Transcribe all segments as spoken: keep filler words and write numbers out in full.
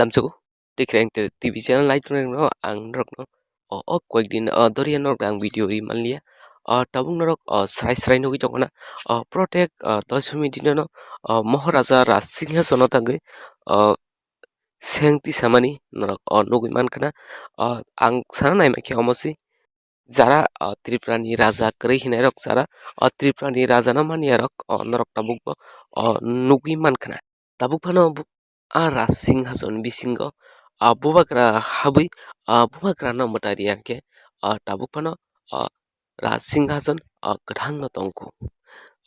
Damsoko, Tikreng T V channel naitongrokno ang norokno o, o koyekdin, o, doriya norokno ang video ri manliya. O, tabuk norok, o, srai srai nugwi tongkha na, o, protek, o, toisomni dinono, o, Moharaja Raj Singhasono tangwi, o, seng tisamani norok, o, nugwi mankha na. O, ang sana naima khe omo se jara, o, Tripurani raja kwrwi hinairok jara, o, Tripurani rajano maniyarok, o, norok tabukbo, o, nugwi mankha na. Tabuk phano bu-, a Raj Singhason bisingo, a, bubagra habwi, a, bubagrano mwtai riyang khe, a, tabuk phano, a, Raj Singhason, a, kwthangno tongkhu.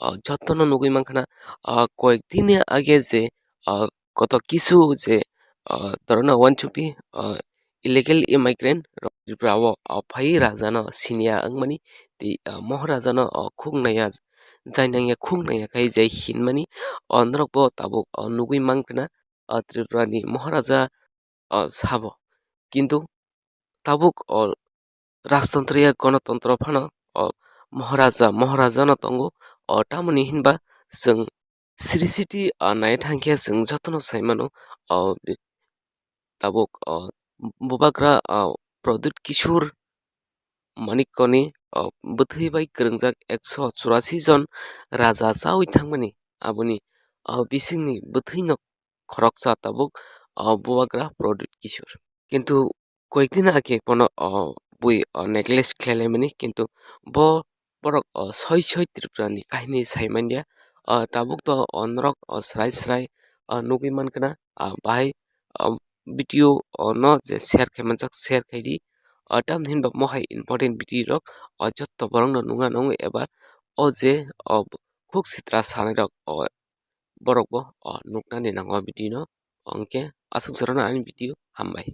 A, jotono nugwi mankha na, a, koyek din age je, a, koto kisu je, a, torona uansukdi, a, illegal immigrant rok Tripura o, o, phai rajano siniya wngmani tei, o, Mohorajano, o, khuk naiya, jai nangya khuk naiya khai jai hinmani, o, norokbo tabuk, o, nugwi mankha na, o, Tripurani Moharaja, o, sabo. Kintu tabuk, o, Rajtantriya Ganatantro phano, o, Moharaja, Moharajano tongo, o, tamoni hinba chwng Sri City, o, nai thangkhe chwng jotono sai mano, o, tabuk, o, bubagra, o, Pradyut Kishore Manikyani, o, bwthwi bai kwrwngjak ekso churasi jon raja chaui thangmani, aboni, o, bisingni bwthwino khoroksa tabuk, o, bubagra Pradyut Kishore. Kintu koyekdin age bono, o, bui, o, necklace khlailaimani, kintu bo borok, o, soi soi Tripurani kahini sai manya. O, tabuk to, o, norok, o, srai srai, o, nugwi mankha na, o, bahai, o, video, o, no je share khai manjak, share khai di. O, tamni hinba mohai important video rok, o, jotto borokno nukna nango eba o je, o, khuk sitra sanai rok, o, borokbo, o, nuknani nango video no. Hwnkhe aswk jorano ani video, hambai.